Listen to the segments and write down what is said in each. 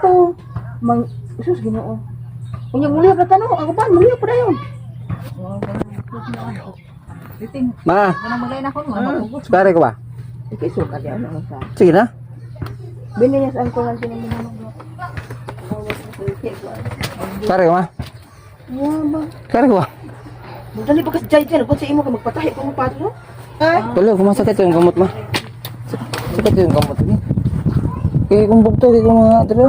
Plato. Mang sus, Ginoo. Unya muli pa tanong, ako pa muli pa dayon. Ma, pare ko ba? Ikisog ka diyan ano sa. Sige na. Biniyas ang kuhan sinimo. Pare ko ma. Ya ba. Pare ko ba? Dali pa kasi jay dyan, kung sa imo ka magpatahi ko mo pato. Ay, Tulo, kumasakit yung kamot ma. Sakit yung kamot ni. Kaya kung bugto, kaya kung mga tulo.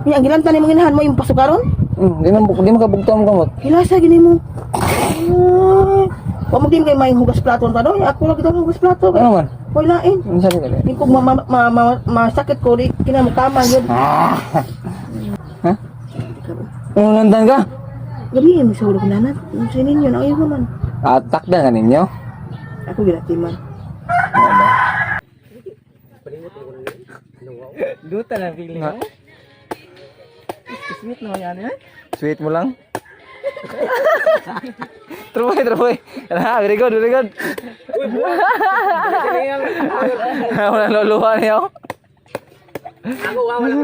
ni ang gilantan ni mga inahan mo yung pasukaron. Di man kabugto ang kamot. Hilasa gini mo. Ay, wa mo din kay may hugas plato pa no. Ako lang kita hugas plato. Ano man? Hoy lain. Ano sabi ka? Di ko ma, ma, ma, ma, masakit ko di kinamukama yun. Ah. Ha? Ano nandan ka? Gabi mo sa ulo ko nanat. Sa ninyo na ayaw man. Ah, takda ka ninyo? Ako ginatiman. Duta na feeling mo. Sweet naman yan eh. Sweet mo lang. Truboy, truboy. Ah, very good, very good. Wala luluha niyo. Ako wala ko na.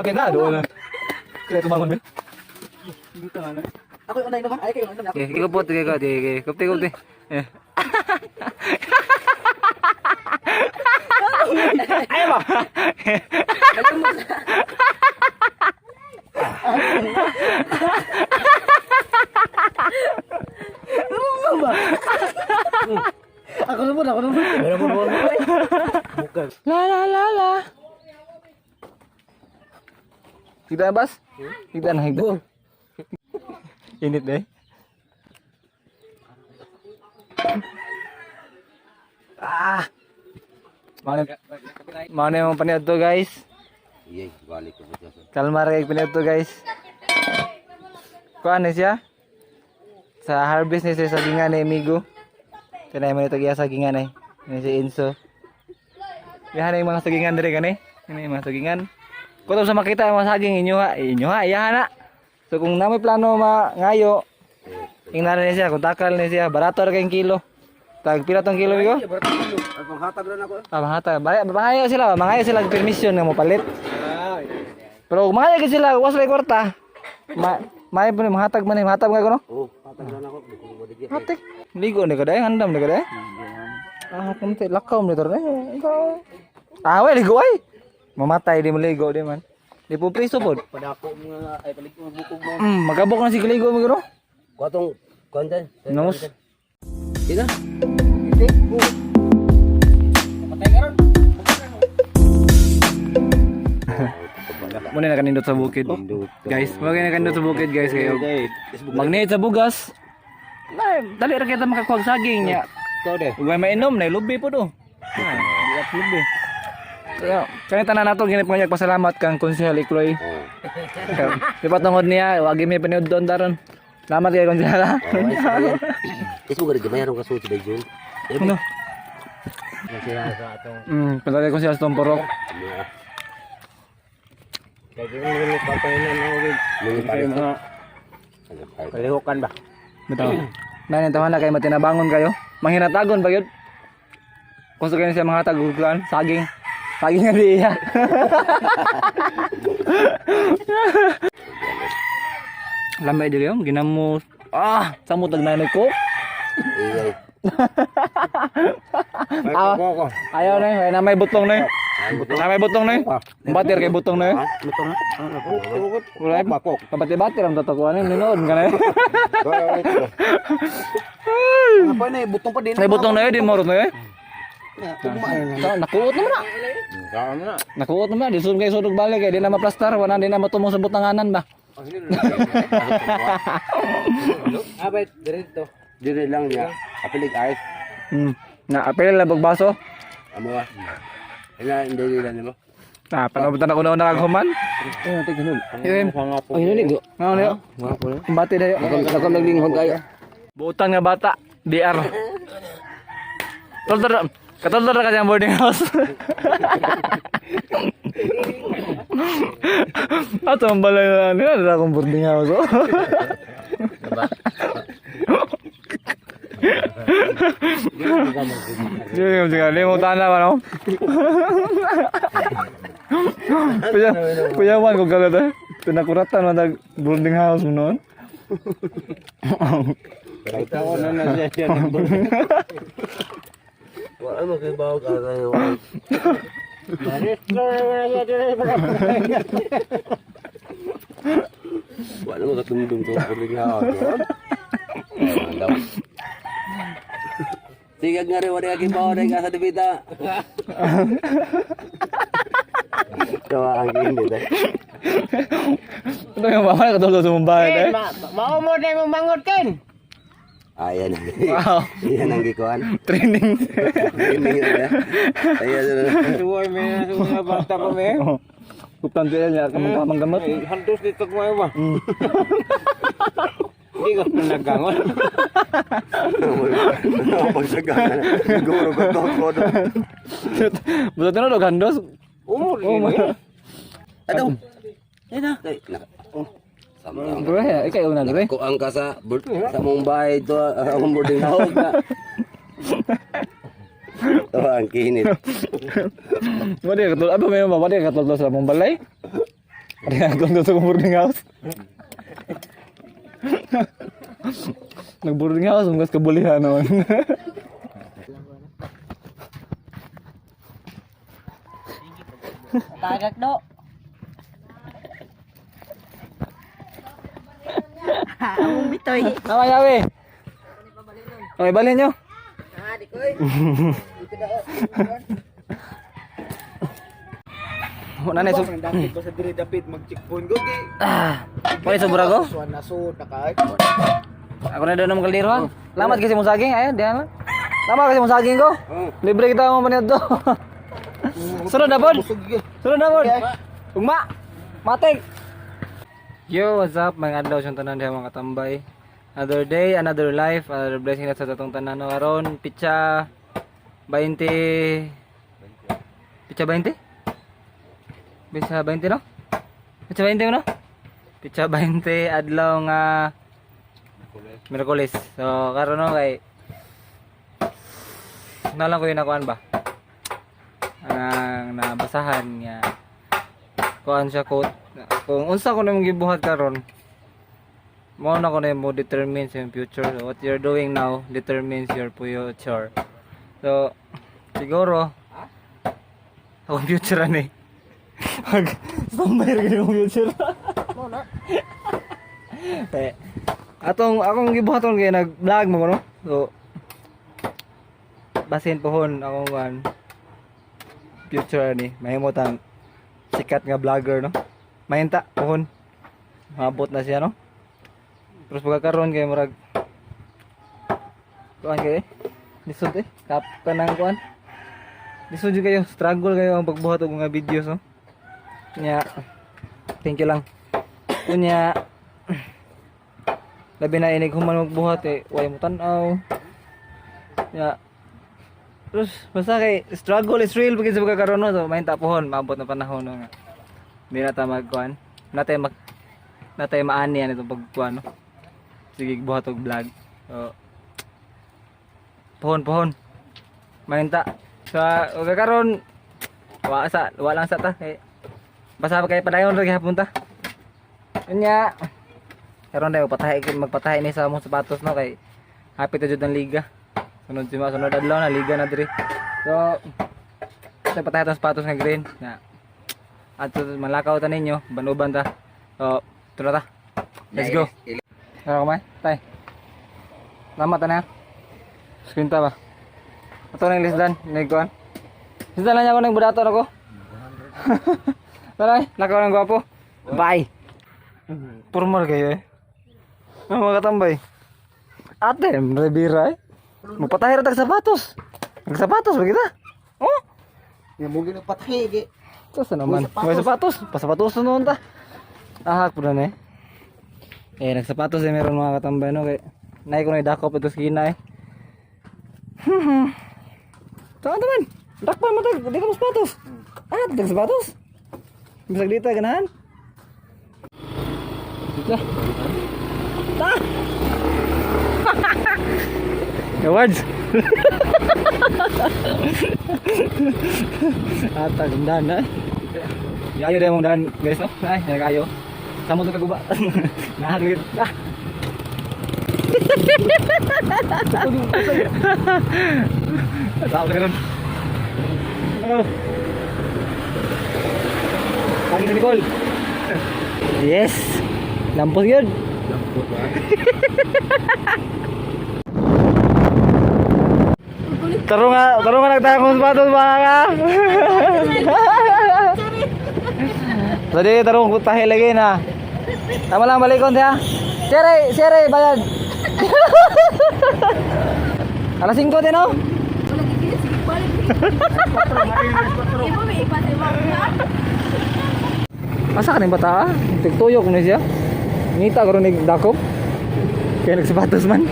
Okay na, doon na. Kaya tumangon ba? Ako yung unay naman. Ay kayo unay. Okay, ikaw po, ikaw, ikaw, ikaw. Kupti, kupti. Eh. Ayaw ba? Ako naman, ako naman. La la la la. Higda na, bas? Higda na, higda. Init na eh. Ah! Mano yung paniod to, guys. Iya, balik ko po siya. Kalma ra kay paniod to, guys. Kuan ni siya? Sa harvest ni siya sa sagingan ni amigo. Tinay mo ni tagiya sagingan eh. Ni si Enzo. Yahan na yung mga sagingan dire kani. Ini yung mga sagingan. Kung sa makita ang mga saging inyo ha, inyo ha, iyahan na. So kung na may plano mangayo, ingnan ni siya, kung takal ni siya, barato ra kayong kilo. Tag pila tong kilo migo? Panghatag rin ako. Ah, manghatag. Mangayo sila, mangayo sila og permission nga mopalit. Pero kung mangayo gid sila, was lay kwarta. Ma may pa ni manghatag man ni, manghatag nga kuno. Oo, hatag rin ako. Di ko madigyan. Hatik. Ligo ni ka day, handam ni ka day. Ah, kumti lakaw ni tor. Eh, ikaw. Ah, wey, ligo ay. Mamatay di mo ligo di man. Di po priso pod. Padako mga ay palig mo bukog mo. Magabok na si ligo mo kuno. Kuatong kuan dyan. Nangos. Sina? Muna na kanindot sa bukid. Guys, mo na kanindot sa bukid guys kayo. Magnit sa bugas. Na, dali ra kita makakuha og saging niya. Ikaw de. Ug may mainom na lubi po do. Ah, lubi. Kaya, kaya tanan nato ginip nga pasalamat kang Konsehal Ikloy. Di ba tungod niya, wagi may paniud doon daron. Salamat kay Konsehal. Ha? Is mo gari gamay ka suot sa Jun. Ano? Siya sa atong Punta kay Konsehal sa Tomporok. Kaya mo papainan ako gid. Mga kalihukan ba? Bitaw. Nanin tawa na kay matinabangon kayo. Manghinatagon ba yun? Kung sa kayo siya mga taguglan, saging. Saging na di iya. Lamay dili yung ginamo. Ah, samot nagnanog ko. Iya. Ah, ayaw na yun. Ay, na may butong na yun. Na may butong na yun. Batir kay butong na yun. Butong. Wala yun. Pabati-batir ang tatakuan yun. Ninood ka na yun. Apa na butong pa din. May butong na yun. Di morot na yun. Nakuot naman na. Kaan na. Nakuot naman. Di sud kayo sudog balik. Eh. Di na maplastar. Wala di na matumong sa butanganan ba. Abay, dire to. Dire lang niya. Apilig ayos. Na apel na bagbaso. Amo ah. Ina hindi nila nimo. Ah, panabutan ako na una kag human. Eh, tignan. Yun. Ay, naligo. Ano niyo? Bati dayo. Nakam naglinghog kayo. Buutan nga bata. DR. Tol tol. Katol tol ka siyang boarding house. Ato ang balay na ano, ano akong boarding house. Oh. Dili ka limutan na ba no? Kuya, kuya man kung kalat eh. Pinakuratan man tag boarding house mo noon. Ikaw na na siya siya. Wala mo kay bawo ka tayo. Wala mo katungdong to boarding house. Sige nga rin, wala kay bawo na sa debita. Tawa ang gini dai. Ito yung mama katulog sa mong bahay eh. Mao mo na imong mangot ken. Ayan. Wow. Yan ang gikuan. Training. Ini ya. Ayan. Suway may mga bata pa may. Oh. Kuptan siya niya kamang kamang gamot. Hantos dito ko ba? Hindi ko na naggangon. Pagsagaan. Siguro ko to ko. Basta tinulog handos. Umur Oh, oh, Ano? Ayun na. Kay naka. Oh. Samtang. Bro, eh, ikaw una dre. Kuang ka sa sa Mumbai to ang boarding house na. To ang kinit. Wala ka katulog. Aba may mama, wala ka katulog sa mong balay. Wala ka katulog sa boarding house. Nag boarding house, unggas kabulihan naman. Tagak do. Among bitoy. Tama yawi. Okay, balhin nyo. Ah, di ko. eh. Wala na sub. Dapit ba sa diri dapit mag-checkpoint go gi. Ah, wala sobra ko. Suwan na sud na kay. Ako na doon ng kaldero ha. Lamat kasi mong saging. Ayun, diyan lang. Tama kasi mong saging ko. Libre kita mo paniod do. Sunod na pod. Sunod na pod. Ugma. Matik. Yo, what's up? Mga adlaw siyang tanan diha mga katambay. Another day, another life, another blessing na sa atong tanan no karon. Pitsa 20. Pitsa 20? Pitsa 20 no? Pitsa 20 no? Pitsa 20 adlaw nga Miyerkules. So karon no kay nalang ko yung nakuan ba? Ang nabasahan nga kuan siya quote kung unsa ko nimong gibuhat karon mao na ko nimo determines yung future. So, what you're doing now determines your future. So siguro akong future ani mag standby ra gid akong future. Eh, atong akong gibuhaton kay nag vlog mo no. So basin pohon akong kuan future ani mahimo tang sikat nga vlogger no. Mahinta pohon. Maabot na siya no. Terus pagkakaroon kay murag kuan kay lisod eh kap kanang kuan. Lisod jud kayo, struggle kayo ang pagbuhat og mga videos no. Nya thank you lang. Unya labi na inig human magbuhat eh way mo tan-aw. Ya. Terus basta kay struggle is real pag sa pagkakaroon no. So mahinta pohon maabot na panahon no nga. Hindi na ta magkuan. Natay mag natay maani yan itong pagkuan no. Sige buhat og vlog. So pohon pohon. Mahinta. So okay karon wa sa wa lang sa ta kay basta kay padayon ra gihapon ta. Unya karon daw magpatahi magpatahi ni sa among sapatos no kay happy ta jud ang liga. Sunod si sunod adlaw na liga na diri. So sa patahi tong sapatos nga green na. At malakaw ta ninyo, banuban ta. So tulo ta. Let's go. Tara kumay, tay. Salamat ta na. Screen ta ba? Ato nang lisdan, nagkuan. Lisdan lang niya ako ng budaton ako. Tara, lakaw ng gwapo. Bye. Formal kayo eh. Ano mga katambay? Ate, rebira eh. Magpatahir tag sapatos. Nagsapatos ba kita? Oh? Ya mo ginapatay gi. Ito sa naman. May sapatos. Pasapatos na noon ta. Ah, po na eh. Eh, nagsapatos eh meron mga katambay no kay nay ko na dakop ito sa kina eh. Tama naman. Dakpan mo tag, di ka mo sapatos. Ah, tag sapatos. Bisag dito ganahan. Dito. Ta. Awards. Ata ganda na. Yayo dai mong daan guys no. Ay, nagayo. Samo to kaguba. Nahaglit. Ah. Tao ka ron. Oh. Lagi na Nicole. Yes. Lampos yun. Taro nga nagtayo kong sapatos mga ka. Tadi tarong tahi lagi na. Tama lang balikon siya. Sere, sere bayad. Alas 5 din no? Wala gigil, sige, balik. Imo may ipa sa imo. Asa ka ning bata? Ah? Tigtuyok ni siya. Ngita karon ni dakop. Kaya nagsapatos man.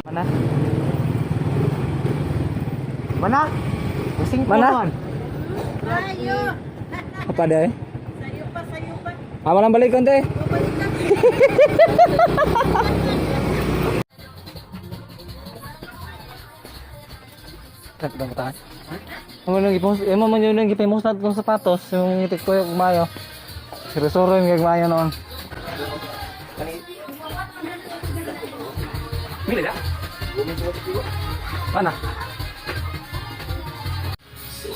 Mana? Mana? Kasing Mana? Sayo. Apa day? Sayo pa, sayo pa. Tama lang balikon te. Balik na. Tatlo mo tahan. Amo nang gipos, emo man yun ang gipimos na itong sapatos, yung ngitik ko yung kumayo. Suro-suro yung gagmayo noon. Mili na? Mana?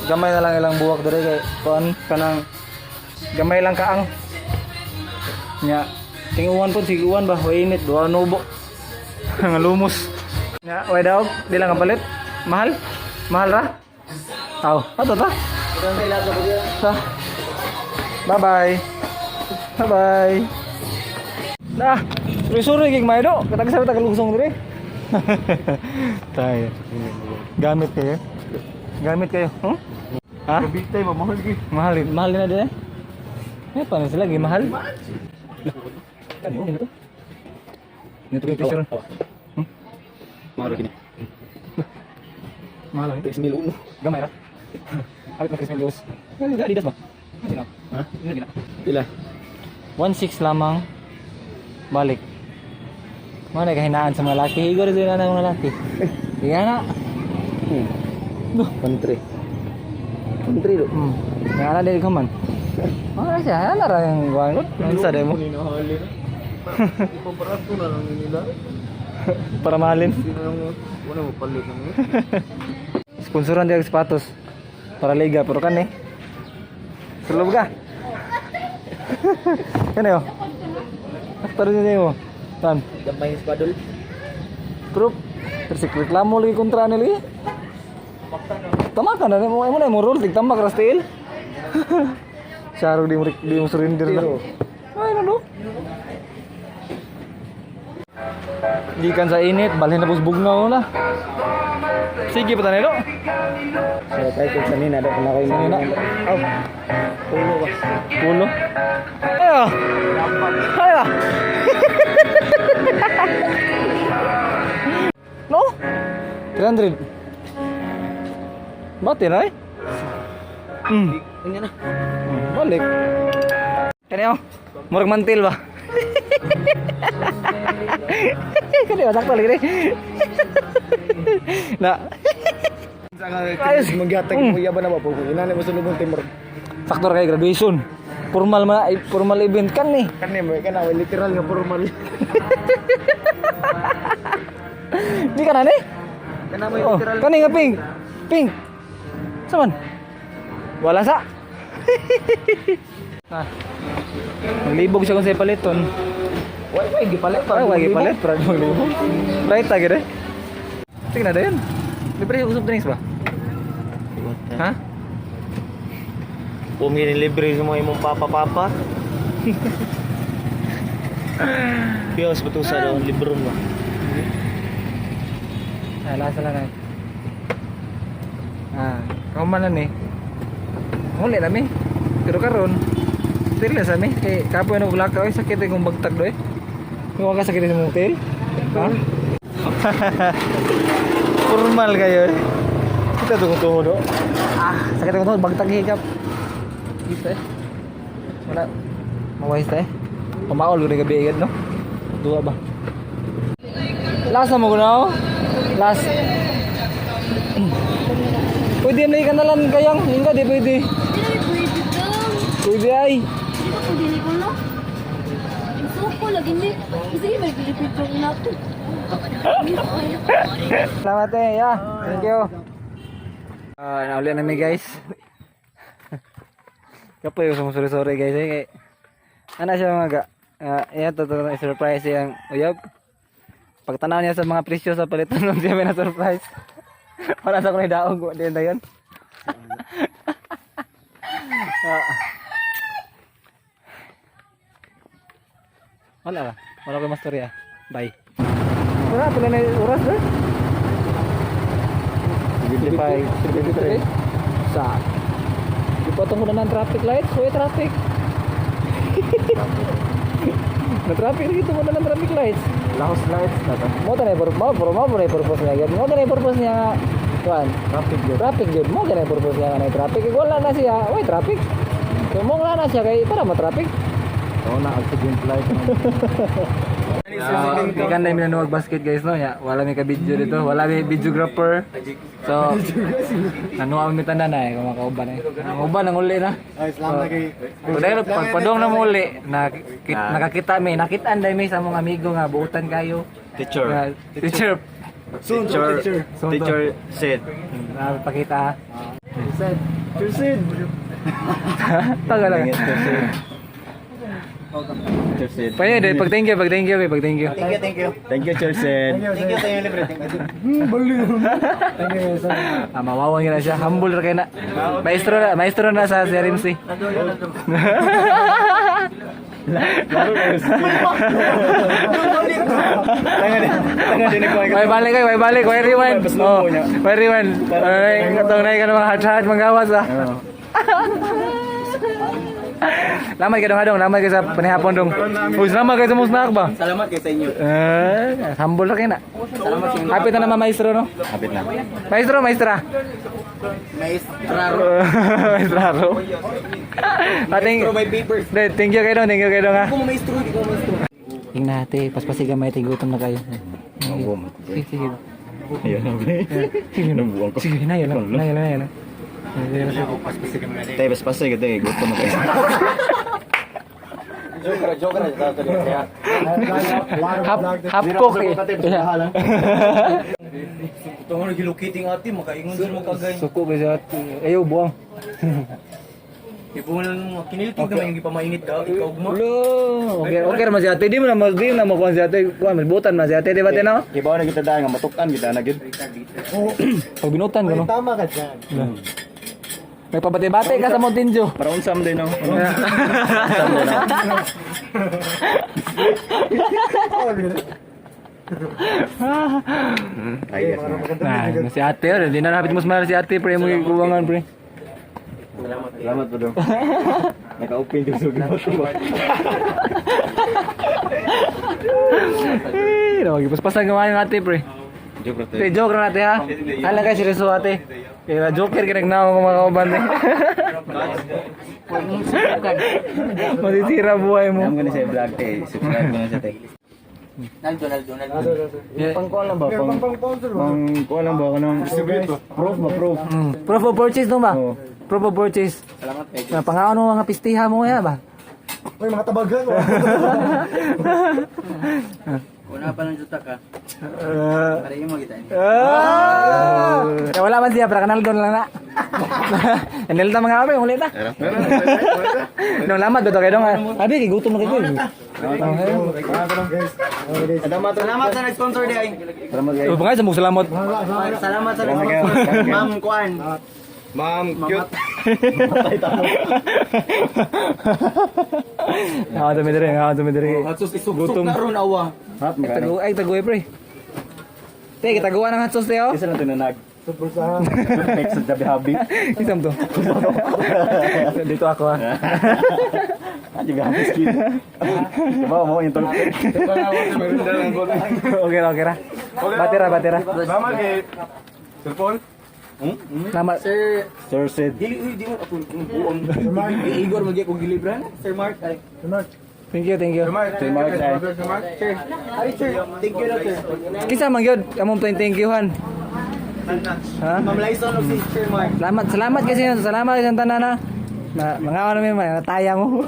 Gamay na lang ilang buwak dire kay kuan kanang gamay lang kaang. Nya tinguan po siguan ba way init duha nubo. Nga lumos. Nya way daw di lang kapalit. Mahal? Mahal ra? Aw, ato ta. Ta. Bye-bye. Bye-bye. Nah, suri-suri gig may do. Katag sa tagalusong dire. Tayo. Gamit kayo. Gamit kayo. Huh? Ha? Kabitay ba mahal gyud. Mahal, mahal na din eh. Eh, paano sila? Gi mahal? Ano yun ito? Ito yung picture. Hmm? Mahal gini. Mahal eh. 3,001. Gamay ra. Awit na 3,000. Ano yung Adidas ba? Ano Ha? Ano gina? Pila? 1.6 lamang balik. Mga nagkahinaan sa mga laki. Higo rin sila ng mga laki. Kaya na. No. 1.3. 1.3 do. Kaya na din ka man. Mga siya, ano ra yung guwangot? Ano sa demo? Ipabarato na lang nila. Para mahalin. Hindi na lang wala mo palit nang. Sponsoran dia sapatos. Para liga pero kan eh. Sulub ka. Kan yo. Pero niya mo. Tan. Gamay ni spadol. Pero terus reklamo lagi kontra ni lagi. Tama ka na mo mo na mo roll tig tambak rastil. Syarog di mo surrender na. Ay ano? Gikan sa init, balhin na busbugnaw na. Sige pa tanay do. So tayo kung sanina do na kayo Sanina. Aw. Pulo ba? Pulo. Ayo. Ayo. No? 300. Bati na eh. Ano na? Balik. Kani oh. Murag mantil ba? Kani ba sakto lagi ni. Na. Ayos. Maghatag mo yaba na ba po. Inani mo sulubong timur. Sakto ra kay graduation. Formal ma formal event kan ni. Kani mo kana literal nga formal. Di ka na ni? Kana mo Oh, literal. kani nga pink. Pink. Saman? Wala sa. Ah. Maglibog siya kung sa ipaliton. Way way gipalit pa. Ay, wag ipalit para maglibog. Right ta gid eh. Tingnan na dayon. Libre yung soft drinks ba? Ha? Kung libre sa mga imong papa-papa. Piyos batusa daw libro mo. Ay, lasa lang ay. Ah, kauman na ni. Huli na mi. Pero karon, til na sa mi. Kay kapoy na bulakaw, eh, sakit eh kung bagtag do eh. Kung ka sakit sa mong til? Ha? Formal kayo eh. Kita to kung tuhod do. Ah, sakit akong tuhod, bagtag hikap. Dito eh. Wala. Mawais ta eh. Pamaol ko gabi agad no. Duwa ba? Last na mo kuno. Last. Pwede na ikanalan kayang, hindi di pwede. Hindi na pwede daw. Pwede ay. Hindi ba pwede ni ko no? Ang suko lagi ni. Sige, may pilipit yung nato. Salamat eh, ya. Thank you. Ah, nauli na mi, guys. Kapoy ko sorry sorry guys eh. Kay ana siya mga ga. Ah, iya to to surprise siyang uyab. Pagtanaw niya sa mga presyo sa palitan nung siya may na surprise. Para sa kunay daog ko din dayon. Ah. Wala ba? Wala ko mastorya. Bye. Wala pala na oras ba? 55, 53. Sa. Ipatong ko na ng traffic lights. Hoy, traffic. Na traffic dito mo na ng traffic lights. Lahos lights na to. Mo tanay purpose, mo mo mo na purpose niya. Gyud. Mo tanay purpose niya nga kuan. Traffic yun. Traffic gyud mo ganay purpose niya nga na traffic. Kay wala na siya, oy traffic. So mo nga na siya kay para ma-traffic. Oo na, accident light. Ikan na yung basket guys no ya. Wala may ka-video dito, wala may videographer. So nanuha mi tanan na eh kung makauban eh. Ang uban ang uli na. Ay, salamat kay. Pero pagpadong na muli, nakakita mi, nakitaan dai mi sa mong amigo nga buutan kayo. Teacher. Nga, teacher. Teacher. Soon to. Teacher said. Napakita ha. Teacher said. Tagal lang. Teacher said. Pwede, pag thank you, pag thank you, pag thank you. Thank you, thank you. Thank you, Teacher said. Thank you sa inyo libre. Thank you. Ah, mawawang yun na siya. Humble ra kayo na. Maestro na sa CRMC. Tanga din ako. Way balik kay, way balik, way rewind. Oh, way rewind. Ay, katong na ka mga hat-hat manggawas ah. Lamay ka dong adong, lamay ka sa panihapon dong. Uy, salamat kayo sa musnak ba? Salamat kay sa inyo. Eh, humble ra kayo na. Salamat sa inyo. Hapit na naman maestro no? Hapit na. Maestro, maestra. Maestra. Maestra ro. Ah, Maestro may papers. Thank you kayo dong, thank you kayo dong ha. Kung maestro, di ko maestro. Tingnan natin, paspasigan may gutom na kayo. Sige, sige. Ayun na, bre. Nabuang ko. Sige, na yun lang. Na yun, na yun. Tayo, bas pasay ka tayo. Gutom na kayo. Joke joke ra Half, half cook eh. Ito nga, gilocating ate. Makaingon sila makagay. Suko ba siya? Ayaw, buwang. Ipo lang, kinilking ka may pamainit ka. Ikaw mo. Ulo. Okay, okay naman si ate. Di mo na mag, di mo na makuha si ate. Kuha, magbutan man si ate. Di ba, te, no? Ibaw na kita dahil nga matukan kita na gid. Pag binutan ko, no? Tama ka dyan. May pabate-bate ka sa Mountain Dew. Para unsam din no. Ay, yes. Nah, si ate, oh, di na napit mo smile si ate, pre, mo ikuwangan, pre. Salamat po dong. Naka-open yung sugi mo. Eh, no, gipaspasan ka yung ate, pre. Joke ra Pre, joke na natin, ha? Hala ka, seryoso, ate. Kaya joker ka nagnawa ko mga kauban, eh. Masisira buhay mo. Ang gani sa vlog eh, subscribe mo na siya te. Naldo, Naldo, Naldo. Pang kuan lang ba? Pang pang kuan lang ba kanang proof ba proof? Proof of purchase no ba? Oo. Proof of purchase. Salamat kay Na pangaon mo mga pistiha mo kaya ba? May mga tabagan. Oh. Una pa ng juta ka. Para yung magita niya. Ah! Eh, wala man siya, para kanal doon lang na. Anil ta mga abe, uli na. Nung lamat ba to kayo dong? Abi, kay gutom na kayo. Guys, Salamat sa nag-sponsor di ay. Salamat guys. Oh, bangay sa mong salamat. Salamat sa nag-sponsor. Ma'am Kuan. Ma'am, cute. Ako dumi diri, ako dumi diri. Hatsos isugsug na ron awa. Hat Ay, tagu ay taguay pre. Te, kitaguan ang hot sauce te oh. Isa lang tinanag. super sa Next sa Jabi Habi. Isam to. Dito ako ah. Ah, Jabi Habi skin. Diba mo yung tol. Okay ra, okay ra. Batira, batira. Salamat kay Sir Paul. Salamat. Sir, Sir Sid. dili uy di mo ako buong. Igor magyak og gilibran. Sir Mark ay. Sir Mark. Thank you, thank you. Sir Mark, eh. Thank you na, sir. Kinsa man gyud among thank you han. Ha? Ma'am Lyson of si Sir Mark. Salamat, salamat kasi salamat sa tanan na. Na mga ano may mga taya mo.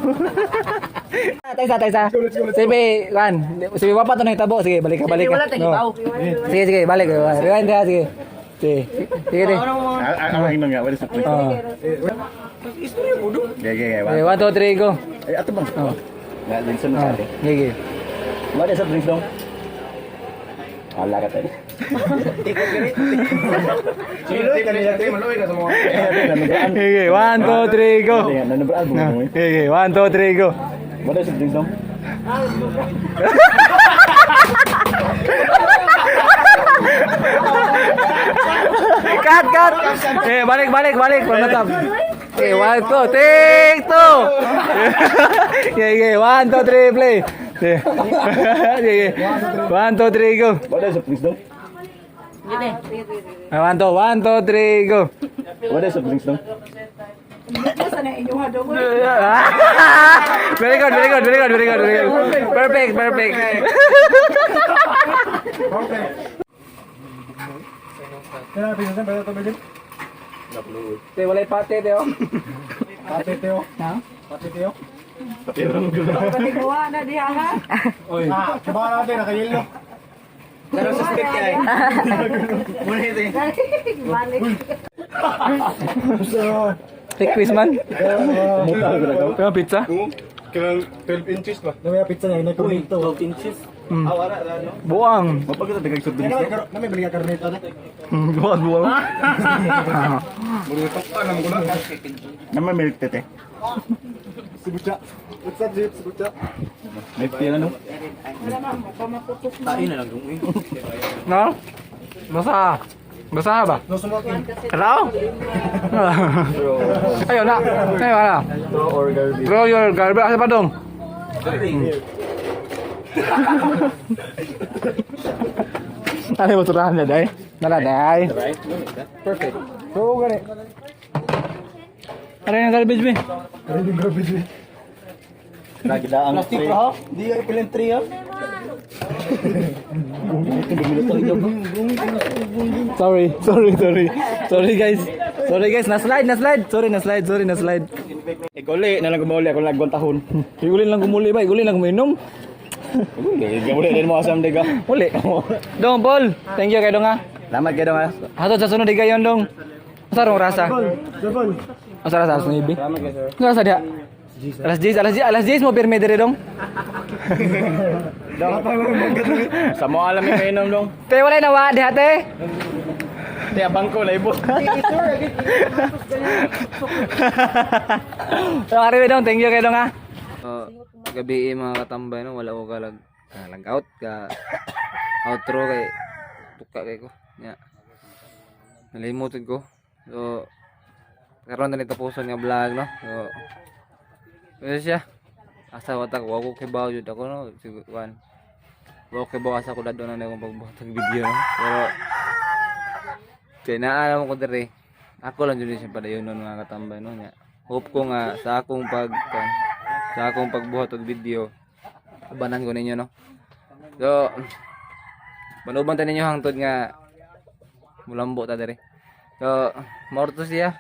Taysa, taysa. Sige, kan. Sige, wapa to nahitabo. Sige, balik ka, balik ka. Wala tayo No. Sige, sige, balik. Rewind ka, sige. Sige. Sige, sige. Ang inom nga, wala sa drink. Oh. Okay, okay, okay. Okay, 1, 2, 3, go. Eh, ato bang? Oh. Nga, drinks na sa Oh. ate. Sige. Wala sa drinks dong. Wala ka tayo. Sige, 1, 2, 3, go. Nanabraan mo. Sige, 1, 2, 3, go. Wala sa drinks dong. Cut, cut. Eh, balik, balik, balik. From the top. Okay, 1, 2, take two. Okay, okay. 1, 2, 3, play. Sige. Sige. 1, 2, 3, go. Wala sa drinks dong. 1, 2, 1, 2, 3, go. Wala sa drinks dong. Very good, very good, very good, very good, very good. Perfect, perfect. Kaya pinsan ba ito ba Te, walay pate, te, oh. Pati Teo. Ha? Pati Teo. Gawa na diha ha. Ah, trabaho natin, nakayelo. Pero suspect kay. Balik. Take quiz man. Pero pizza? Kanang 12 inches ba? Namaya pizza niya, inakornito. Buang. Mapagkita tagag sa drinks dong. Namay baliga karnito na. Buang, buang. Naman milk tea, te. Sibutsa. What's up, Jeep? Sibutsa. Milk tea na no? No? Basa. Basa ba? No smoking. Hello? Ayaw na. Ayaw na. Throw or garbage. Throw your garbage. Asa pa dong? Ano yung turahan na, day? Nala, day. Perfect. So, gani. Ano yung garbage, be? Ano yung garbage? Eh? Nagdaang Plastic ra ha? Di ay pilang tree ha? Sorry, sorry, sorry. Sorry, guys. Sorry, guys. Na-slide, na-slide. Sorry, na-slide. Sorry, na-slide. Iguli na lang gumuli ako lagwan tahon. Igulin lang gumuli ba? Igulin lang guminom. Iguli, gumuli din mo asam diga. Uli. Dong, Paul. Thank you kay Dong, ha. Salamat kayo dong ha. Hatod sa sunod, higayon, Dong. Asa rong rasa? Asa rasa? Alas 9? Asa rasa diha? Alas 10, alas 10, alas 10 mo pirmi dire dong. Sa mo alam yung mainom dong. Te, wala na wa diha te. Te abang ko laibo. So, ari dong, thank you kay dong ha. So, gabi eh, mga katambay no, wala ko kalag lag out ka outro kay tuka kay ko. Nya. Nalimutan ko. So karon na nitapuson nga vlog no. So pero siya asa wata ko wa ko kibaw jud ako no siguro kan. Wa ko kibaw asa ko dadon na akong pagbuhat og video no. Pero kay naa ko diri. Ako lang jud siya padayon nun mga katambay no nya. Hope ko nga sa akong pag sa akong pagbuhat og video ubanan ko ninyo no. So manuban ta ninyo hangtod nga mulambo ta diri. So mao to siya.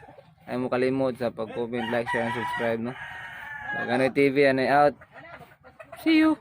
Ay mo kalimot sa pag-comment, like, share, and subscribe no. So, Ganoy TV, anay out. See you.